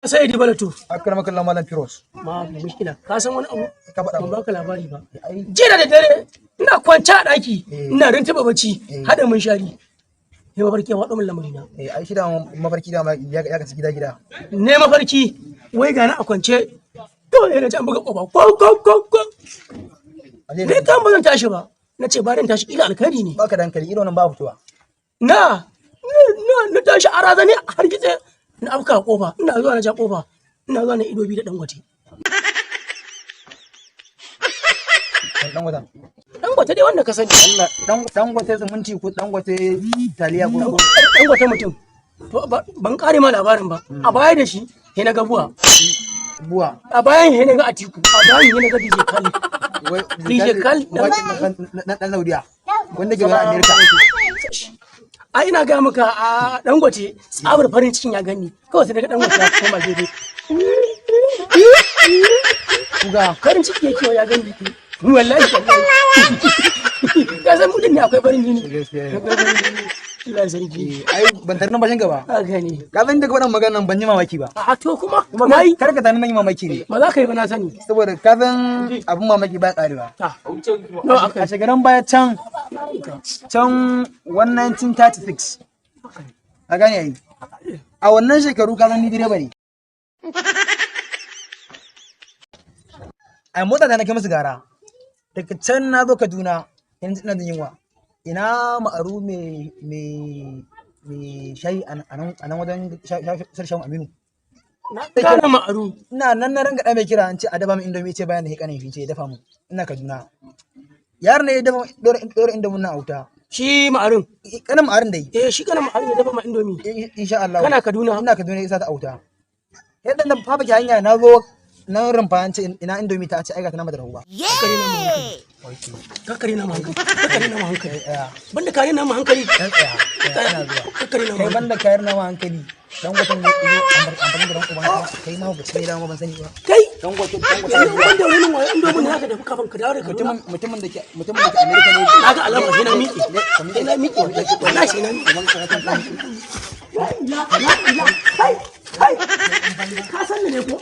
Sai di balatu. Akramakallah, Malam Firos. Ma mushkila, ka san wani abu? Ka faɗa. Ban baka labari ba. Ai. Jiya da dare ina kwance a ɗaki, Eh. ina rintuba bacci, Eh. hada mun shari, ne mafarki ya faɗo min lamarina. Eh, ai shi da mafarki da ya ya kaci gida gida. Ne mafarki wai gani a kwance, kawai na ji an buga ƙofa, ko ko ko ko. Ni kan ba zan tashi ba, na ce ba zan tashi, ila alkhairi ne. Baka da hankali, irin wannan ba fitowa. Na tashi a razane, a hargitse, na afka a kofa. Ina zuwa na ja kofa, ina zuwa na ido biyu da Dangote. Dan wata. Dangote dai wanda ka sani. Allah, dan Dangote siminti ko Dangote taliya ko Dangote mutum. To ban kare ma labarin ba. A baya da shi sai na ga Buwa. Buwa. A bayan sai na ga Atiku, a bayan sai na ga DJ Khaled. Wai DJ Khaled. Na dan Saudiya wanda ke zuwa America. A ina ga maka, a Dangote tsabar farin cikin ya gani, kawai sai daga Dangote ya koma gefe. Kuga. Farin ciki yake wa ya gani. Wallahi wallahi, ka san mutum ne akwai farin jini. Gaskiya ne. Akwai farin jini, Allah sarki. Eh, ai ban tarnan bashin gaba. Haka ne. Ka san daga wannan maganan ban yi mamaki ba. A to kuma nayi. Kar ka tani nan yi mamaki ne. Ba za ka yi ba, na sani. Saboda ka san abin mamaki ba karewa. Ta nawa aka A shekarun baya can can 1936, a gane ai, a wannan shekaru ka san ni direba ne. A mota ta na kai musu gara daga can, na zo Kaduna, yanzu ina jin yunwa, ina ma'aru mai shayi a nan wajen shayin Aminu. Na gane ma'aru. Ina nan na ranga mai kira, an ce a dafa min Indomie, ce bayan da hikanin shi ce ya dafa mun. Ina Kaduna, yaron ne ya dafa, dora Indomie na auta. Shi ma'arun? Kanin ma'arin dai. Eh, shi kana ma'arun ya dafa ma Indomie? Insha Allah. Kana Kaduna? Ina Kaduna, isa ta auta yadda na fafa ki hanya, na zo nan rumfa, an ce ina Indomie ta, ce ai ga ta na mata ba. Kakare na hankali, kakare na hankali. Tsaya. Banda kare na hankali. Dan tsaya tsaya, ina zuwa. Kakare na Kai hankali. banda kayar na hankali, dan gwatan ne zo amfani da ran uban ka, kai ma ba sai dama ban sani ba. Kai. Dan gwatan, dan gwatan. Yanzu banda wani wayo, Indomie ne haka da kafin ka dawo da Kaduna. Mutumin da ke America ne. Na ga alama sai na miƙe, sai na miƙe, wallahi sai na miƙe. La ila, kai kai, ka san ne ko?